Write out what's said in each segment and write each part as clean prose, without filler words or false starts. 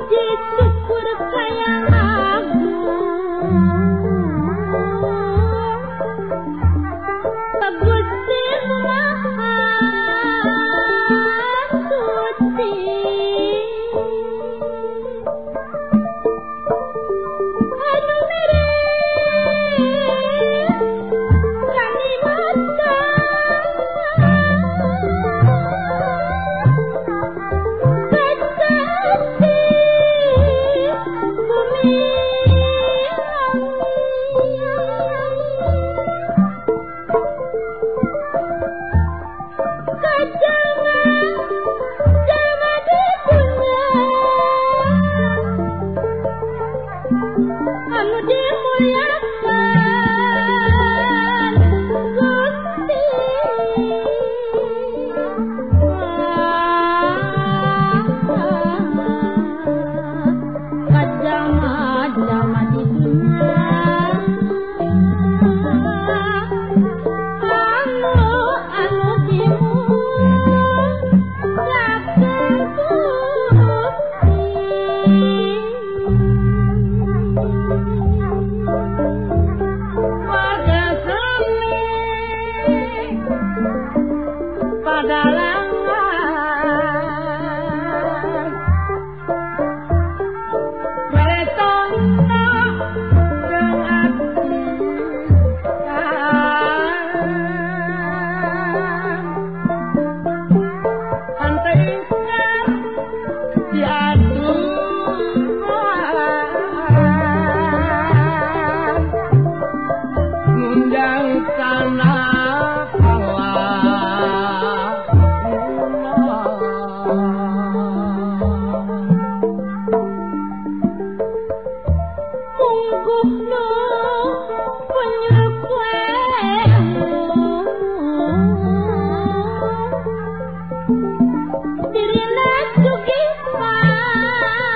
Puji syukur kaya agung Gusti Maha Suci. Anu mere kanikmatan kecati bumi. Kajama di dunya anu dimuliakan Gusti. Kajama di dunya anu anu dimuliakan Gusti. Warga seni padalangan Beretonto jeung ati Hanteu ingkar diaduan ngundang kana Allah. Mungguhno penyerkuemu dirina sugih pangarti.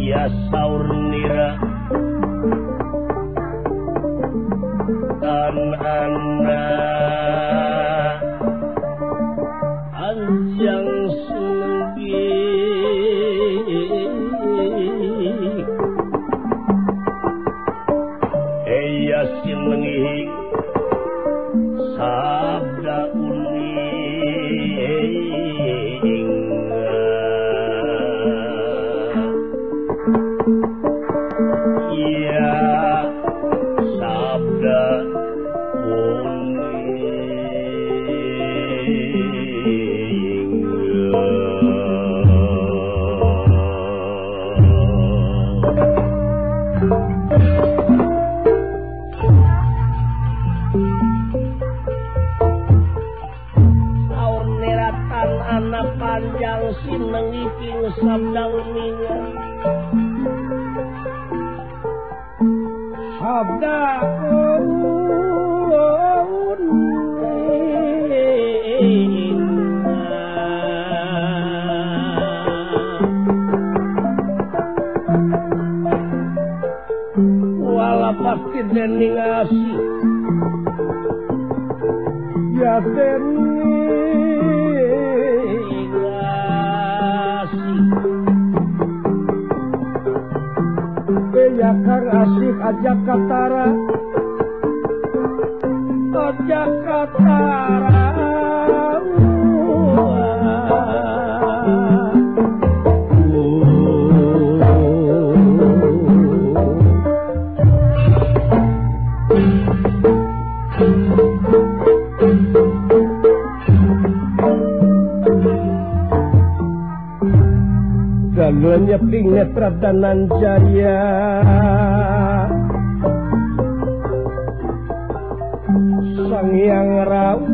Ya saur nira tan ana anjang sunggi eya sinengi sabda uni. Ya sabda Saur neratan anak panjang sinengi ing sabda uninga. Sabda wala pasti dening asih ya dening asih ya kang asih aja katara Jakatara dan lenyeping netra Dananjaya Sang Hyang Rawit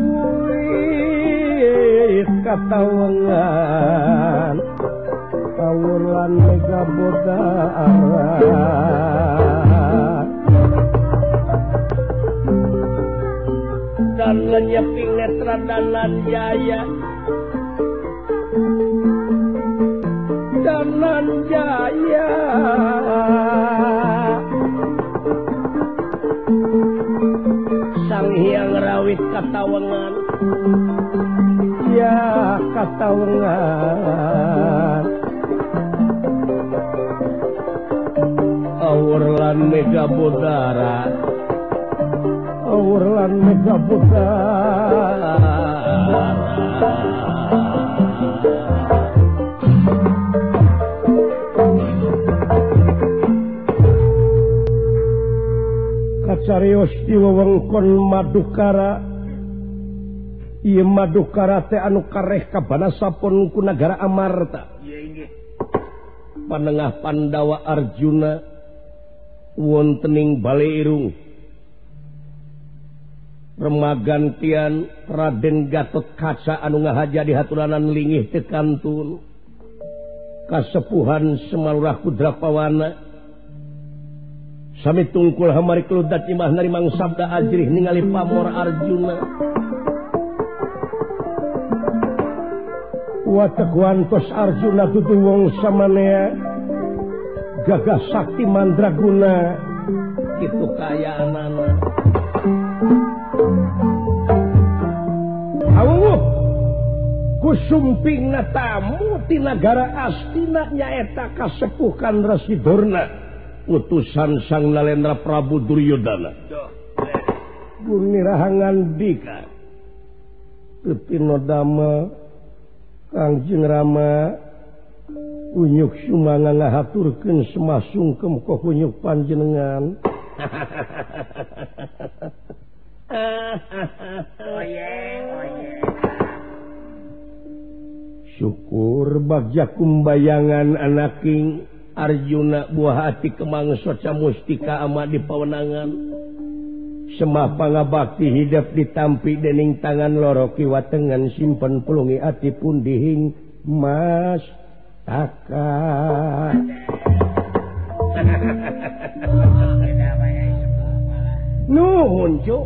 katawengan kawur lan mega bodara dan lenyeping netra Dananjaya Dananjaya Sang Hyang Rawit katawengan ya katawengan awur lan mega bodara awur lan mega bodara Kacarios di wewengkon Madukara ieu Madukara teh anu kareh ka Banasapon ku nagara Amarta panengah Pandawa Arjuna wontening Bale Irung remagantian Raden Gatot Kaca anu ngahaja di haturanan lingih teu kantun kasepuhan Semalurah Kudrapawana sami tungkul hamari keludat imah narimang sabda ajrih ningali pamor Arjuna wateguantos Arjuna dudu wong samanea gagah sakti mandraguna kitu kayaanana awuh kusumpingna tamu ti nagara Astina nyaeta kasepuhan Resi Durna utusan Sang Nalendra Prabu Duryodana Gunirahangan dika Tepinodama Kangjeng Rama unyuk sumanga ngahaturkeun semah sungkem ka kunyuk panjenengan. Syukur bagja kumbayangan anaking Arjuna buah hati kemang soca mustika ama di pawenangan semah pangabakti hidup ditampi dening tangan loro kiwa tengen simpen pulungi ati pundihing mas taka. Nuhun cuk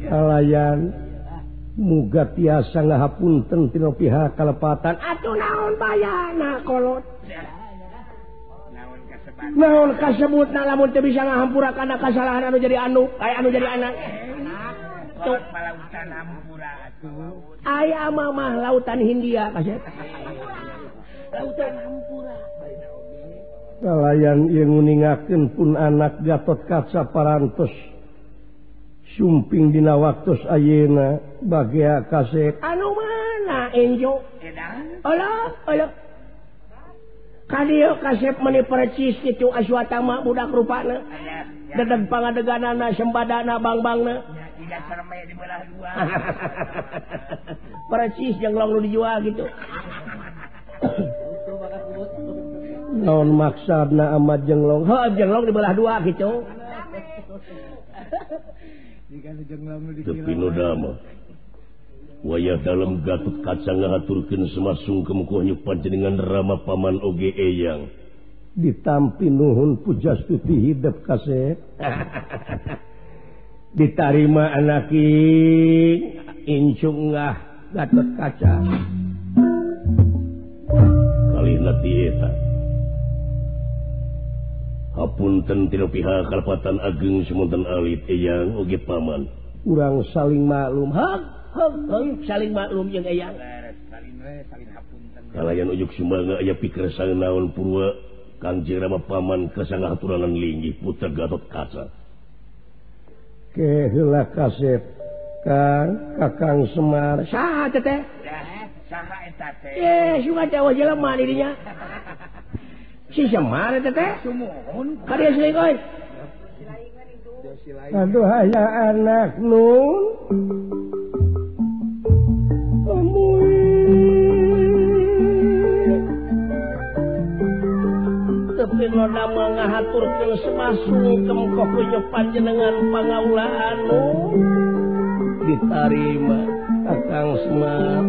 kalayan muga tiasa ngahapunten tina pihak kalepatan atuh naon bayana kolot naon kasebutna lamun teu bisa ngahampura kana kasalahan anu jadi anu aya anu jadi anak kolot lautan hampura atuh aya mah lautan Hindia kasep lautan hampura kalayan ieu nguningakeun pun anak Gatot Kaca parantos sumping dina waktos ayeuna bagea kasep anu mana enjo Allah Allah kadieu kasep meuni percis kitu Aswatama budak rupana dedeg pangadeganana sembadana bangbangna tidak serme dibelah dua percis jenglong nu dijual gitu naon maksudna amat jenglong heuh jenglong dibelah dua gitu. Tepinodama wayah dalam Gatot Kaca ngahaturkeun semah sungkem ku panjenengan Rama paman oge eyang ditampi nuhun pujastuti hidep kasep ditarima anaking incung ngah Gatot Kaca kalihna ti eta hapunten tina pihak kalepatan ageng semonten alit eyang oge paman urang saling maklum hak hak saling maklum jeung eyang kalayan ujuk sumangga aya pikir sang naon purwa Kangjeng Rama paman kersa ngahaturanan linggih putra Gatot Kaca Ke heula kasep Kang Kakang Semar. Saha teh teh? Saha eta teh? Eh, suka teh eueuh jelema di dinya. Si Semar teh teh? Sumuhun. Ka dieu siling euy. Aduh aya anak nun. Tepi loda ngahaturkeun semasung kemkoh panjenengan pangaulaan nu ditarima Kakang Semar.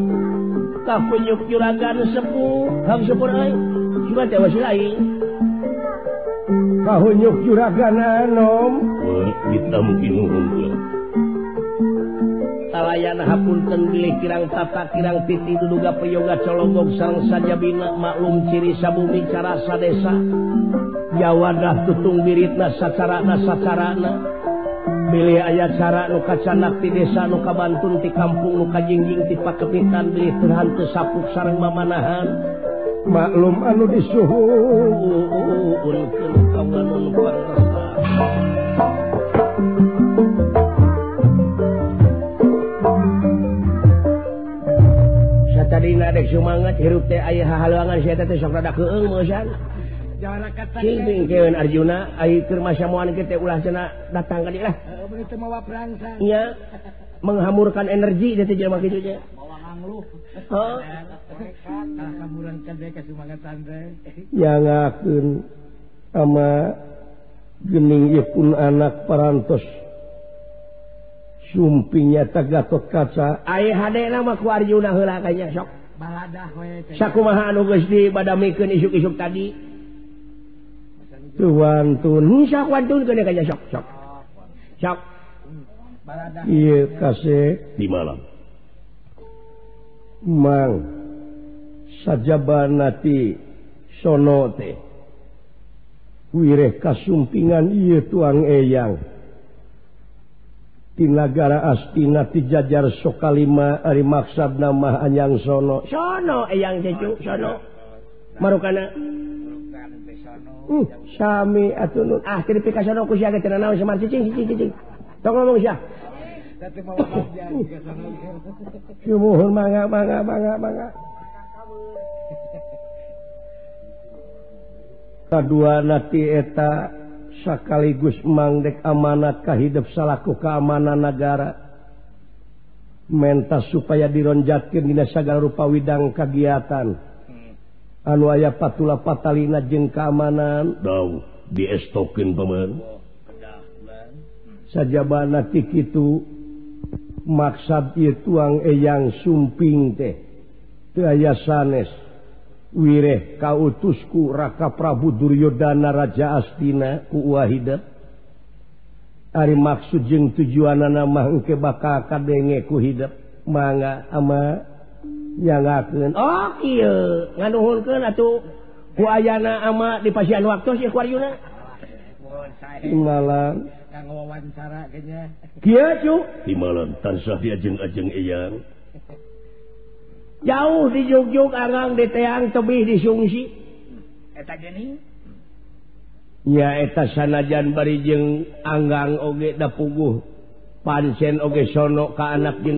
Kapunyuk juragan sepuh, hang sepuh euy. Sugan teh wasi lain. Kahunyuk juragan anom ditampi nuhun kula. Talayan hapunten bilih kirang tata kirang titi duduga peyoga colonggong sareng sajabina maklum ciri sabumi carasa desa. Jawadah tutung biritna sacarana sacarana. Bilih aya cara nu kacanak ti desa nu kabantun ti kampung nu kajingjing ti pakepitan bilih teu hanteu sapuk sareng mamanahan. Maklum anu disuhunkeun kawanun pangresa. Tadina dek sumangat hirup teh aya hahaluangan sia teh sok rada keung meusan. Cing pingkeun Arjuna ai keur masamuan kieu teh ulah cenah datang ka dieu lah. Heeh bener teh mawa perangsang. Nya menghamurkan energi teh jelema kitu nya. Mawa ngangluh. Heeh. Kalah kamuran kan teh kasumangatan teh. Yangakeun ama geuning ieu pun anak parantos. Sumpingnya Gatot Kaca. Ai hadena mah ku Arjuna heula kanya sok. Baladah we. Sakumaha anu geus dibadamikeun isuk-isuk tadi. Teu wantun, sok wantun keun kanya sok sok. Sok. Baladah. Ieu kasih di malam. Mang sajabana ti sono teh. Wireh kasumpingan ieu tuang eyang. Ti nagara Astina ti jajar Sokalima ari maksad nama anyang sono. Sono eyang cucu sono. Marukana. Sami atuh nun. Ah teu dipika sono ku sia ge teu nanaon Semar cicing cicing cicing. Tong ngomong sia. Sumuhun mangga mangga mangga mangga. Kaduana ti eta sakaligus mangdek amanat kahidep salaku keamanan nagara menta supaya dironjatkeun dina sagala rupa widang kagiatan anu aya patula patalina jeung keamanan dau diestokeun paman sajabana ti kitu maksad ieu tuang eyang sumping teh teu aya sanes wireh kautusku Raka Prabu Duryodana Raja Astina ku Wahida. Ari maksud jeung tujuanana mah engke bakal kadenge ku hidep mangga ama nyangakeun. Oh kieu nganuhunkeun atuh ku ayana ama di pasian waktu sih ku Arjuna. Malam kanggo wawancara kayaknya. Kieu cu di malam tansah diajeng-ajeng eyang. Jauh di Jugjug anggang di teang tebih di Sungsi. Eta geuning? Nya eta sanajan bari jeung anggang oge da puguh pancen oge sono ka anak jeung